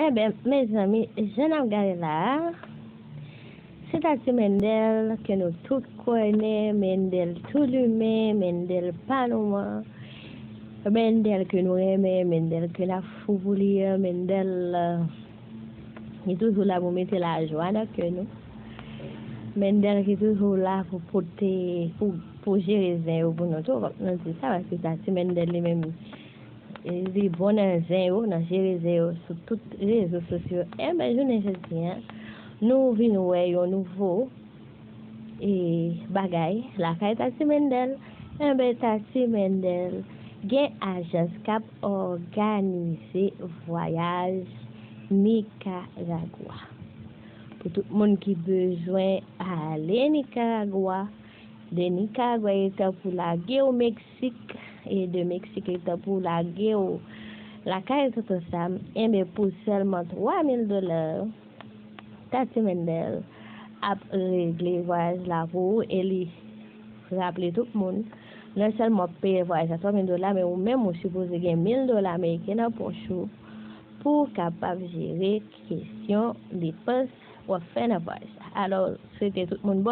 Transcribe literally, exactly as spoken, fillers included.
Enben, mezanmi, jan n ap gade la a, se Tati Mendel ke nou tout konnen, Mendel tou limen, Mendel pa nou an, Mendel ke nou renmen, Mendel ke n ap fou pou li an, Mendel ki toujou la pou mete lajwa nan kè nou, Mendel ki toujou la pou pote, pou, pou jere zen yo pou nou tou, fòk nou di sa, paske Tati Mendel li menm, li bon nan zen yo, nan jere zen yo sou tout rezo sosyo. Enben, jounen jodi a, nou vin wè yon nouvo e, bagay lakay Tati Mendel. Enben, Tati Mendel gen ajans k ap òganize vwayaj Nikaragwa. Pou tout moun ki bezwen ale Nikaragwa, de Nikaragwa, e tan pou lage w Meksik, e de Meksik, e tan pou lage w lakay Tonton Sam, enben, pou sèlman twa mil dola, Tati Mendel ap regle vwayaj la pou ou e li raple tout moun, non sèlman w ap peye vwayaj la twa mil dola, men ou menm ou sipoze gen mil dola ameriken nan pòch ou pou w kapab jere kesyon depans w ap fè nan vwayaj la. Alò, swete tout moun bòn